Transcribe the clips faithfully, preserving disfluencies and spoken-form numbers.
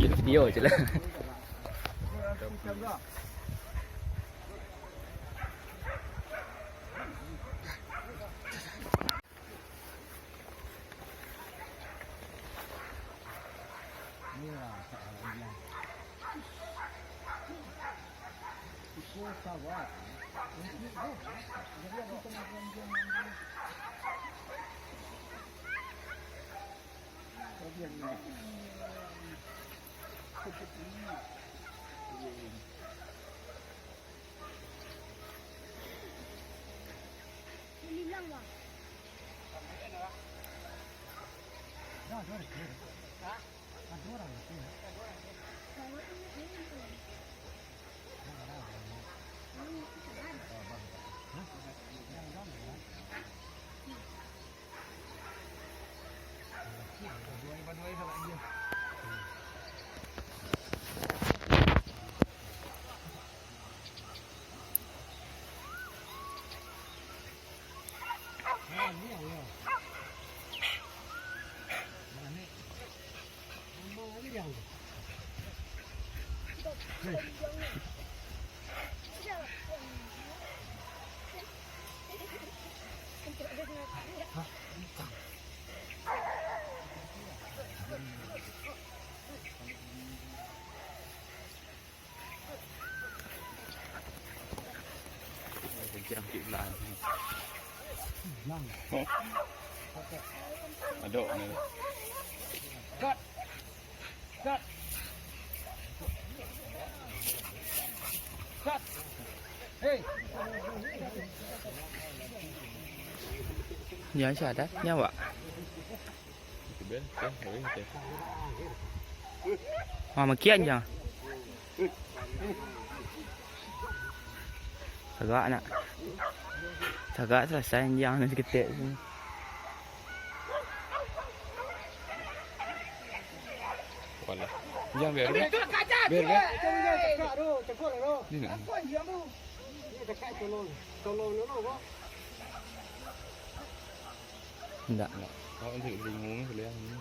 Video je lah. Adok ni. Jangan salah nyawa. Ah, makian jang. Tagak nak. Tagak salasai anjiang nan saketek tu. Walah. Anjiang biar, biar. Biar, biar. Ni nak. Indak. Indak. Awak nanti lingung ni, kuliah ni.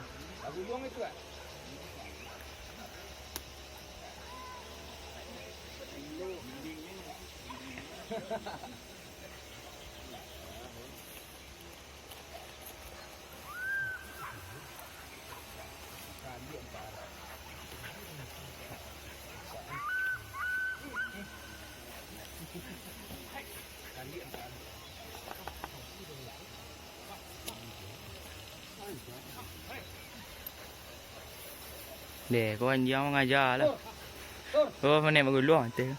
Deh, kawan dia mangaja lah. Oh, mana baguluang tu?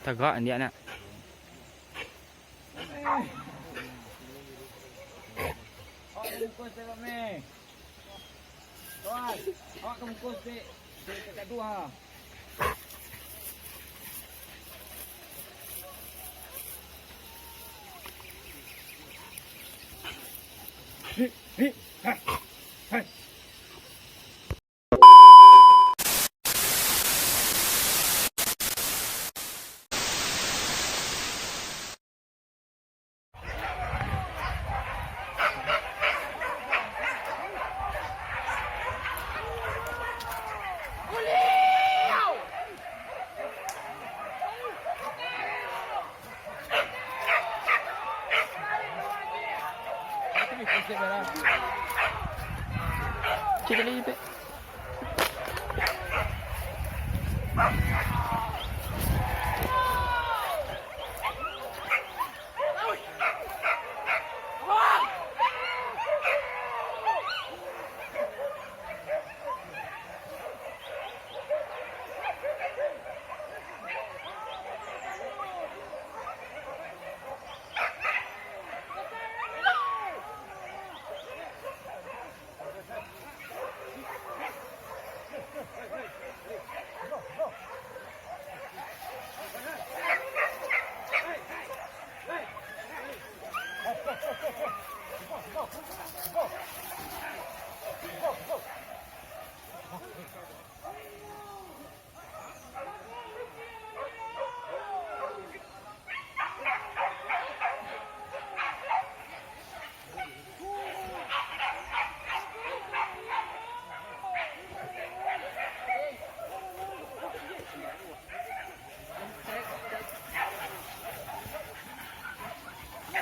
Tagak dia nak. Awak ka bungkus dek, Mak Meh. Tuan, awak ka bungkus dek, dek kakak dua. Cik, cik, cik.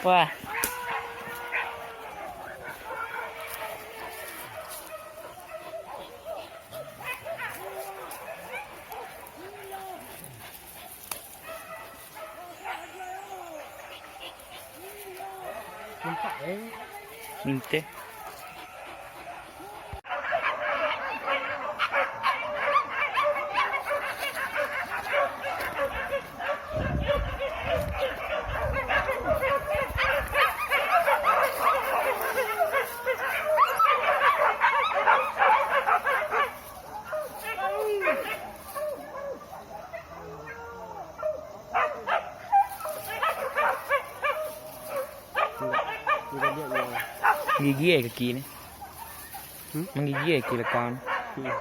Wah. Minteh. Gigi ai kaki ni. Hmm? Manggigi ai kaki lekang. Hmm.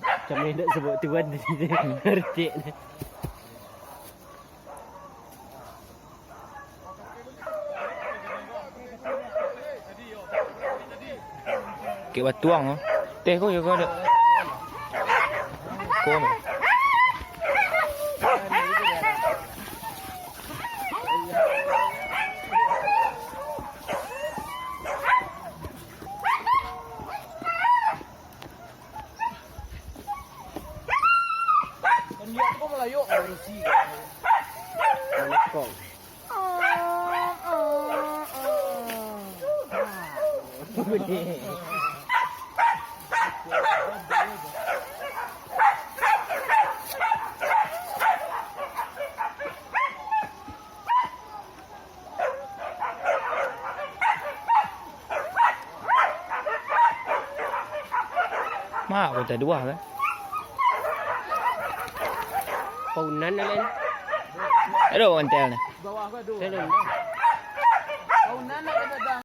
Macam indak sebab tuan di sini. Hmm. Retik ni. Kek batuang ah. Teh ko yo ko ada. Ko mah. Mak, kota dua kan? Paunan, Len. Aduh, mantel ni. Dalam dah. Paunan nak kena dah.